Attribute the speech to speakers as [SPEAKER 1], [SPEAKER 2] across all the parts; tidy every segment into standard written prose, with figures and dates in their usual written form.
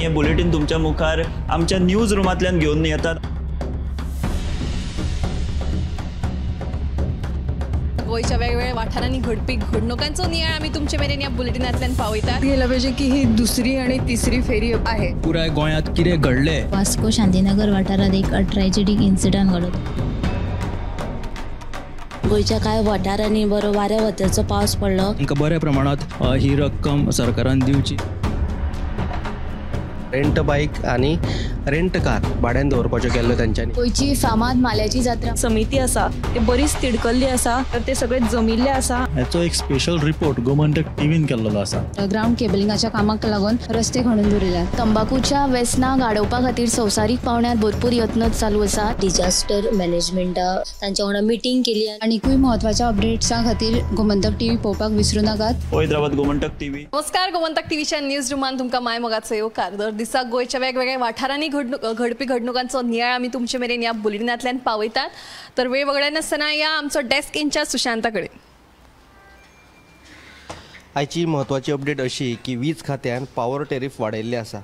[SPEAKER 1] हे बुलेटीन तुमच्या मुखार आमच्या न्यूज रुमांतल्यान घेवन येतात।
[SPEAKER 2] गोंयच्या वेगवेगळ्या वाठारांनी घडपी घडणुकांचो नियाळ आमी तुमचे मेरेन ह्या बुलेटिनांतल्यान पावयतात।
[SPEAKER 3] गेला पाहिजे की ही दुसरी आणि तिसरी फेरी आहे।
[SPEAKER 4] पुराय गोंयांत कितें घडलें।
[SPEAKER 5] वास्को शांतीनगर वाठारांत एक ट्रॅजेडीक इन्सिडंट घडलो।
[SPEAKER 6] गोंयच्या कांय वाठारांनी बरो वाऱ्या वताचो पावस पडलो।
[SPEAKER 4] तांकां बऱ्या प्रमाणांत ही रक्कम सरकारान दिवची।
[SPEAKER 7] रेंट बाईक आनी रेंट कार भाड्यान दवरपाच्यो केल्ल्यो तांच्यांनी।
[SPEAKER 8] गोंयची फामाद माल्याची जात्रा
[SPEAKER 9] समिती आसा ते बरीच तिडकल्ली आसा, तर ते सगळे जमिल्ले आसा।
[SPEAKER 10] हाचो एक स्पेशल रिपोर्ट गोमंतक टीव्हीन केल्लो आसा।
[SPEAKER 8] ग्राउंड केबलिंगाच्या कामाक लागून रस्ते खणून दवरिल्यात।
[SPEAKER 6] तंबाकूच्या वेसनाक आडोवपा खातीर संवसारीक पावंड्यार भरपूर यत्न चालू आसा।
[SPEAKER 5] डिजास्टर मॅनेजमेंटा तांच्या वांगडा मिटींग केली।
[SPEAKER 8] आनीकूय म्हत्वाच्या अपडेट्सां खातीर गोमंतक टीव्ही पळोवपाक विसरू नाकात।
[SPEAKER 1] हैदराबाद गोमंतक टीव्ही।
[SPEAKER 2] नमस्कार, गोमंतक टीव्हीच्या न्यूज रुमान तुमकां माय मोगाचो येवकार। दर दिसा गोंयच्या वेगवेगळ्या वाठारांनी घडपी घडणुकांचो नियाळ आमी तुमचे मेरेन ह्या बुलेटिनांतल्यान पावयतात। तर वेळ वगडायनासतना या आमचो डेस्क इन्चार्ज सुशांता कडेन।
[SPEAKER 7] आयची म्हत्वाची अपडेट अशी की वीज खात्यान पावर टेरीफ वाडयल्लें आसा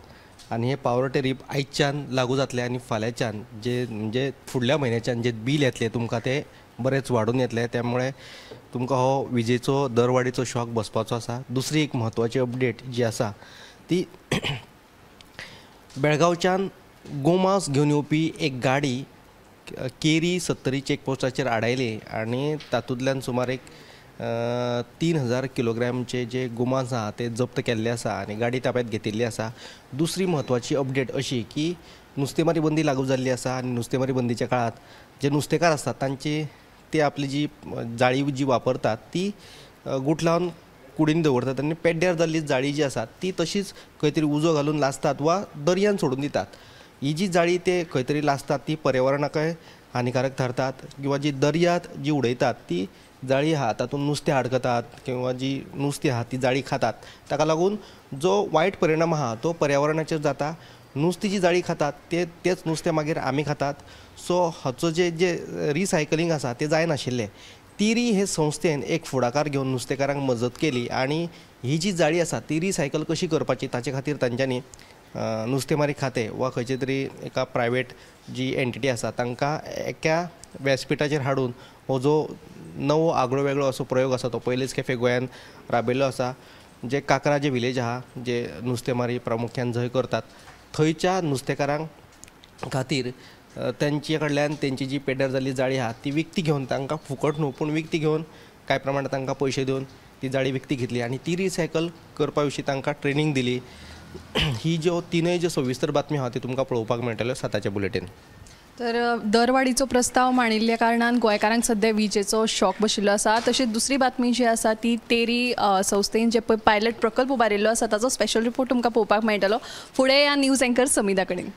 [SPEAKER 7] आनी हे पावर टेरीफ आयच्यान लागू जातलें आनी फाल्यांच्यान जे म्हणजे फुडल्या म्हयन्याच्यान जे बील येतलें तुमकां तें बरेंच वाडून येतलें। त्यामुळे तुमकां हो विजेचो दरवाडीचो शॉक बसपाचो आसा। दुसरी एक म्हत्वाची अपडेट जी आसा ती बेळगांवच्यान गोमांस घेवन येवपी एक गाडी केरी सत्तरी चेकपोस्टाचेर आडायली आनी तातूंतल्यान सुमार एक 3000 किलोग्रामचे जे गोमांस आहा ते जप्त केल्ले आसा आनी गाडी ताब्यांत घेतिल्ली आसा। दुसरी म्हत्वाची अपडेट अशी की नुस्तेमारी बंदी लागू जाल्ली आसा आनी नुस्तेमारी बंदीच्या काळांत जे नुस्तेकार आसतात तांची ते आपली जी जाळी जी वापरतात ती गुठलावन कुडीन दवरतात आनी पेड्ड्यार जाल्ली जाळी जी आसा ती तशीच खंय तरी उजो घालून लासतात वा दर्यान सोडून दितात। ही जी जाळी ते खंय तरी लासतात ती पर्यावरणाकय हानिकारक थारतात किंवा जी दर्यांत जी उडयतात ती जाळी आहा तातूंत नुस्तें आडकतात किंवा जी नुस्तें आहा ती जाळी खातात। ताका लागून जो वायट परिणाम आहा तो पर्यावरणाचेर जाता। नुस्तीं जी जाळी खातात ते तेच नुस्तें मागीर आमी खातात। सो हाचो जे जे रिसायकलींग आसा तें जायनाशिल्लें। तिरी हे संस्थेन एक फुडाकार घेवन नुस्तेकारांक मजत केली आनी ही जी जाळी आसा ती रिसायकल कशी करपाची ताचे खातीर तांच्यांनी नुस्तेमारी खातें वा खंयचे तरी एका प्रायवेट जी एंटिटी आसा तांकां एका व्यासपिठाचेर हाडून हो जो नवो आगळो वेगळो असो प्रयोग आसा तो पयलेच खेपे गोंयांत राबयल्लो आसा। जे काकरा जे विलेज आहा जे नुस्तेमारी प्रामुख्यान जंय करतात थंयच्या नुस्तेकारांक खातीर तांचे कडल्यान तेंची जी पेड्ड्यार जाल्ली जाळी आहा ती विकती घेवन तांकां फुकट न्हू पूण विकती घेवन कांय प्रमाणांत तांकां पयशे दिवन ती जाळी विकती घेतली आनी ती रिसायकल करपा विशीं तांकां ट्रेनींग दिली। ही ज्यो तिनय ज्यो सविस्तर बातमी आहा ती तुमकां पळोवपाक मेळटल्यो साताच्या बुलेटीन।
[SPEAKER 2] तर दरवाडीचो प्रस्ताव मांडिल्ल्या कारणान गोंयकारांक सद्या विजेचो शॉक बशिल्लो आसा। तशीच दुसरी बातमी जी आसा ती तेरी संस्थेन जे पळय पायलट प्रकल्प उबारिल्लो आसा ताचो स्पेशल रिपोर्ट तुमकां पळोवपाक मेळटलो। फुडें ह्या न्यूज एंकर समिधा कडेन।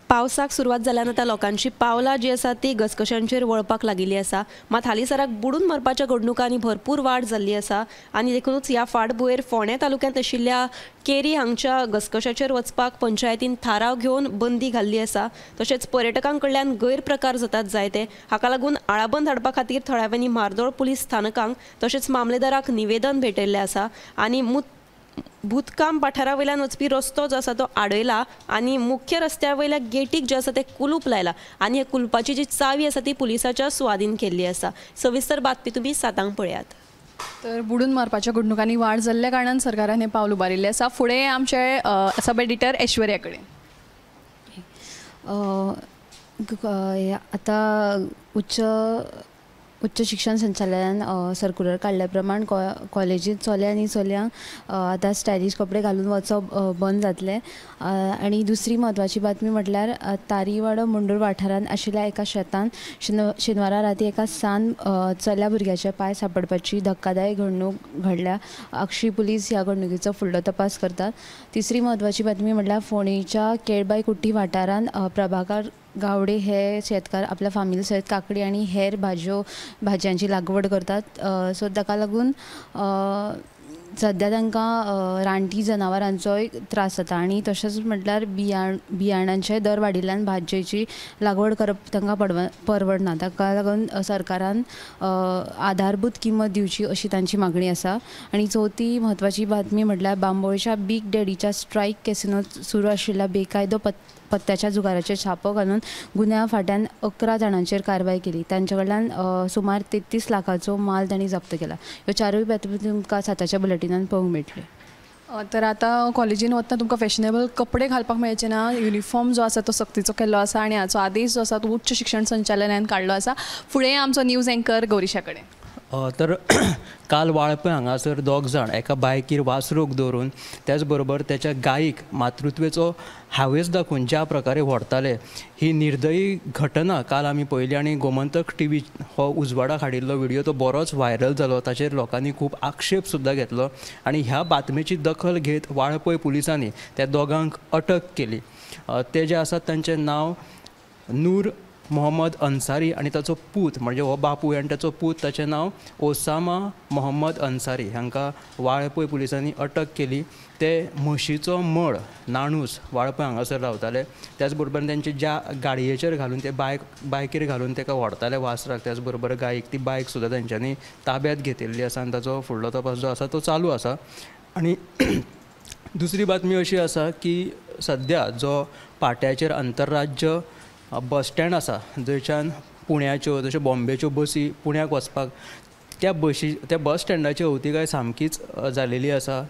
[SPEAKER 9] पावसाक सुरवात जाल्यान आतां लोकांची पावलां जी आसा ती घसघश्यांचेर वळपाक लागिल्ली आसा। मात हालींसराक बुडून मरपाच्या घडणुकांनी भरपूर वाड जाल्ली आसा आनी देखूनच ह्या फाटभुंयेर फोंडें तालुक्यांत आशिल्ल्या केरी हांगच्या घसघश्याचेर वचपाक पंचायतीन थाराव घेवन बंदी घाल्ली आसा। तशेंच पर्यटकां कडल्यान गैरप्रकार जातात जायते, हाका लागून आळाबंद हाडपा खातीर थळाव्यांनी म्हार्दोळ पुलीस स्थानकांक तशेंच मामलेदाराक निवेदन भेटयल्लें आसा आनी भूतकाम पठारा वयल्यान वचपी रस्तो जो आसा तो आडयला आनी मुख्य रस्त्या वयल्या गेटीक जे आसा ते कुलूप लायला आनी हे कुलपाची जी चावी आसा ती पुलिसाच्या सुवादीन केल्ली आसा। सविस्तर बातमी तुमी 7 पळयात।
[SPEAKER 2] तर बुडून मारपाच्या घडणुकांनी वाड जाल्ल्या कारणान सरकारान हें पावल उबारिल्लें आसा। फुडें आमचे सब एडिटर ऐश्वर्या कडेन।
[SPEAKER 6] आतां उच्च शिक्षण संचालयान सर्कुलर काडल्या प्रमाण कॉलेजींत चले आनी चलयांक आतां स्टायलीश कपडे घालून वचप बंद जातलें। आनी दुसरी म्हत्वाची बातमी म्हटल्यार तारीवाडो मुंडूर वाठारांत आशिल्ल्या एका शेतान शेनवारा राती एका सान चल्या भुरग्याचे पांय सापडपाची धक्कादायक घडणूक घडल्या। आगशी पुलीस ह्या घडणुकीचो फुडलो तपास करतात। तिसरी म्हत्वाची बातमी म्हटल्यार फोंडेच्या केळबाय कुट्टी वाठारांत प्रभाकर गावडे हे शेतकार आपल्या फामिली सयत काकडी आनी हेर भाज्यांची लागवड करतात। सो ताका लागून सद्या तांकां रानटी जनावरांचोय त्रास जाता आनी तशेंच म्हटल्यार बियाणांचे दर वाडिल्ल्यान भाजयेची लागवड करप तांकां परवडना. ताका लागून सरकारान आधारभूत किंमत दिवची अशी तांची मागणी आसा. आनी चवथी म्हत्वाची बातमी म्हटल्यार बांबोळच्या बीग डॅडीच्या स्ट्रायक कॅसिनोत सुरू आशिल्ल्या बेकायदो पत्त्याच्या जुगाराचेर छापो घालून गुन्यांव फांट्यान 11 जाणांचेर कारवाय केली. तांचे कडल्यान सुमार 33 लाखाचो माल तांणी जप्त केला. ह्यो चारूय बातमी तुमकां 7च्या बुलेटिनान पळोवंक मेळटल्यो.
[SPEAKER 2] तर आतां कॉलेजीन वतना तुमकां फॅशनेबल कपडे घालपाक मेळचे ना, युनिफॉर्म जो आसा तो सक्तीचो केल्लो आसा आनी हाचो आदेश जो आसा तो उच्च शिक्षण संचालनान काडलो आसा. फुडें आमचो न्यूज एंकर गौरीशा कडेन.
[SPEAKER 4] तर काल वाळपय हांगासर 2 जाण एका बायकीर वासरूक दवरून त्याचबरोबर त्याच्या गायीक मातृत्वेचो हावेस दाखोवन ज्या प्रकारे व्हरताले ही निर्दयी घटना काल आमी पळयली आनी गोमंतक टीव्ही हो उजवाडाक हाडिल्लो व्हिडियो तो बरोच व्हायरल जालो. ताचेर लोकांनी खूब आक्षेप सुद्दां घेतलो आनी ह्या बातमेची दखल घेत वाळपय पुलिसांनी त्या दोगांक अटक केली. ते जे आसात तांचें नांव नूर मोहम्मद अन्सारी आनी ताचो पूत म्हणजे हो बापूय आनी ताचो पूत ताचें नांव ओसामा मोहम्मद अन्सारी हांकां वाळपय पुलिसांनी अटक केली. ते म्हशीचो मळ नाणूस वाळपय हांगासर रावताले. त्याच बरोबर तांचे ज्या गाडयेचेर घालून ते बायकीर घालून ताका व्हरताले वासराक, त्याच बरोबर गायक ती बायक सुद्दां तांच्यांनी ताब्यात घेतिल्ली आसा आनी ताचो फुडलो तपास जो आसा तो चालू आसा. आनी दुसरी बातमी अशी आसा की सद्या जो पाट्याचेर आंतरराज्य बस स्टँड आसा जंयच्यान पुण्याच्यो जश्यो बॉम्बेच्यो बसी पुण्याक वचपाक त्या बशी त्या बस स्टँडाची अवतिकाय सामकीच जालेली आसा.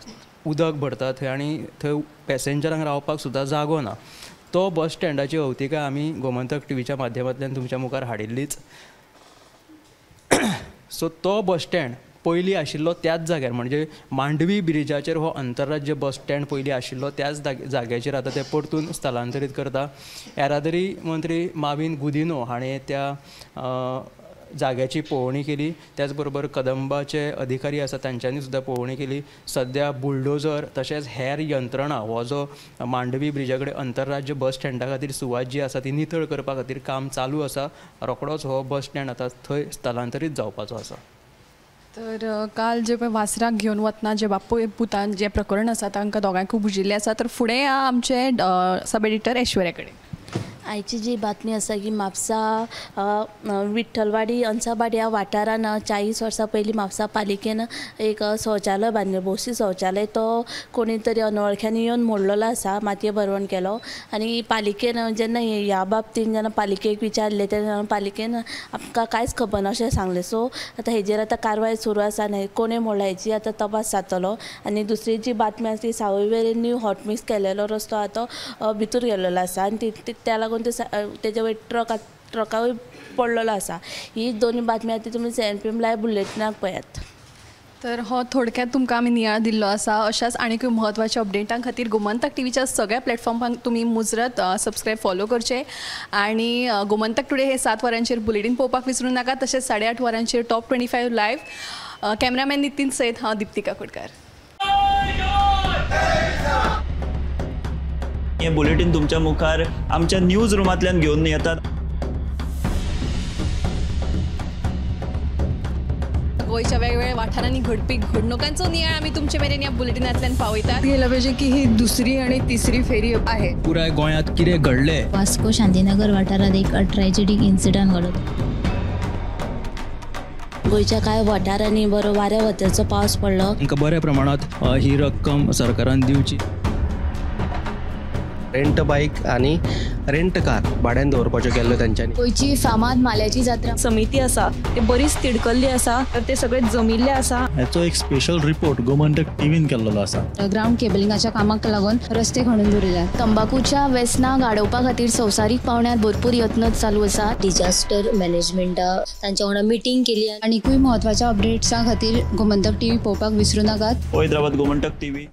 [SPEAKER 4] उदक भरता थंय आनी थंय पॅसेंजरांक रावपाक सुद्दां जागो ना. तो बस स्टँडाची अवतिकाय आमी गोमंतक टीव्हीच्या माध्यमांतल्यान तुमच्या मुखार हाडिल्लीच. सो तो बस स्टँड पयलीं आशिल्लो त्याच जाग्यार म्हणजे मांडवी ब्रिजाचेर हो आंतरराज्य बस स्टँड पयलीं आशिल्लो त्याच जाग्याचेर आतां ते परतून स्थलांतरीत करता. येरादारी मंत्री माविन गुदिनो हाणें त्या जाग्याची पळोवणी केली. त्याच बरोबर कदंबाचे अधिकारी आसा तांच्यांनी सुद्दां पळोवणी केली. सद्या बुलडोजर तशेंच हेर यंत्रणा हो जो मांडवी ब्रिजा कडेन आंतरराज्य बस स्टँडा खातीर सुवात जी आसा ती नितळ करपा खातीर काम चालू आसा. रोखडोच हो बस स्टँड आतां थंय स्थलांतरीत जावपाचो आसा.
[SPEAKER 2] तर काल जे पळय वासराक घेवन वतना जे बापूय पुतान जें प्रकरण आसा तांकां दोगांयकूय भुजिल्लें आसा. तर फुडें आमचे सब एडिटर ऐश्वर्या कडेन.
[SPEAKER 11] आयची जी बातमी आसा की म्हापसा विठ्ठलवाडी अंसाबाड ह्या वाठारान 40 वर्सां पयलीं म्हापसा पालिकेन एक शौचालय बांदिल्लें, भौशीक शौचालय. तो कोणी तरी अनवळख्यांनी येवन मोडलेलो आसा, मातये भरवण केलो. आनी पालिकेन जेन्ना ह्या बाबतीन जेन्ना पालिकेक विचारलें तेन्ना पालिकेन आमकां कांयच खबर ना अशें सांगलें. सो आतां हेजेर आतां कारवाय सुरू आसा आनी कोणें मोडला हेची आतां तपास जातलो. आनी दुसरी जी बातमी आसा ती सावयवेरें न्यू हॉटमिक्स केलेलो रस्तो आतां तो भितर गेल्लो आसा आनी त्या लागून तेजे वयर ट्रकावय पडलेलो आसा. ही दोनूय बातमी आतां तुमी 7 PM live बुलेटिनाक पळयात.
[SPEAKER 2] तर हो थोडक्यात तुमकां आमी नियाळ दिल्लो आसा. अशाच आनीकूय म्हत्वाच्या अपडेटां खातीर गोमंतक टीव्हीच्या सगळ्या प्लॅटफॉर्मांक तुमी मुजरत सबस्क्रायब फॉलो करचे आनी गोमंतक टुडे हे 7 वरांचेर बुलेटीन पळोवपाक विसरूं नाका. तशेंच 8:30 वरांचेर टॉप 25 लायव्ह. कॅमेरामॅन नितीन सयत हांव दीप्तिका कुडकार.
[SPEAKER 1] हे बुलेटीन तुमच्या मुखार आमच्या न्यूज रुमांतल्यान घेवन येतात.
[SPEAKER 2] गोंयच्या वेगवेगळ्या वाठारांनी घडपी घडणुकांचो नियाळ आमी तुमचे मेरेन ह्या बुलेटिनांतल्यान पावयतात.
[SPEAKER 3] गेलं पाहिजे की ही दुसरी आणि तिसरी फेरी आहे.
[SPEAKER 4] पुराय गोंयांत कितें घडलें,
[SPEAKER 5] वास्को शांतीनगर वाठारांत एक ट्रॅजेडीक इन्सिडंट घडलो.
[SPEAKER 11] गोंयच्या कांय वाठारांनी बरो वाऱ्या वताचो पावस पडलो.
[SPEAKER 4] तांकां बऱ्या प्रमाणांत ही रक्कम सरकारान दिवची.
[SPEAKER 7] रेंट बायक आनी रेंट कार भाड्यान दवरपाच्यो केल्ल्यो तांच्यांनी.
[SPEAKER 8] गोंयची फामाद माल्याची जात्रा
[SPEAKER 9] समिती आसा ते बरीच तिडकल्ली आसा, तर ते सगळे जमिल्ले आसा.
[SPEAKER 10] हाचो एक स्पेशल रिपोर्ट गोमंतक टीव्हीन केल्लो आसा.
[SPEAKER 8] ग्रावंड केबलिंगाच्या कामाक लागून रस्ते खणून दवरिल्ले.
[SPEAKER 5] तंबाकूच्या व्यसनाक आडोवपा खातीर संवसारीक पावंड्यार भरपूर यत्न चालू आसा. डिजास्टर मॅनेजमेंटा तांच्या वांगडा मिटींग केली.
[SPEAKER 8] आनीकूय म्हत्वाच्या अपडेट्सां खातीर गोमंतक टीव्ही पळोवपाक विसरूं नाकात.
[SPEAKER 1] पळयत रावात गोमंतक टीव्ही.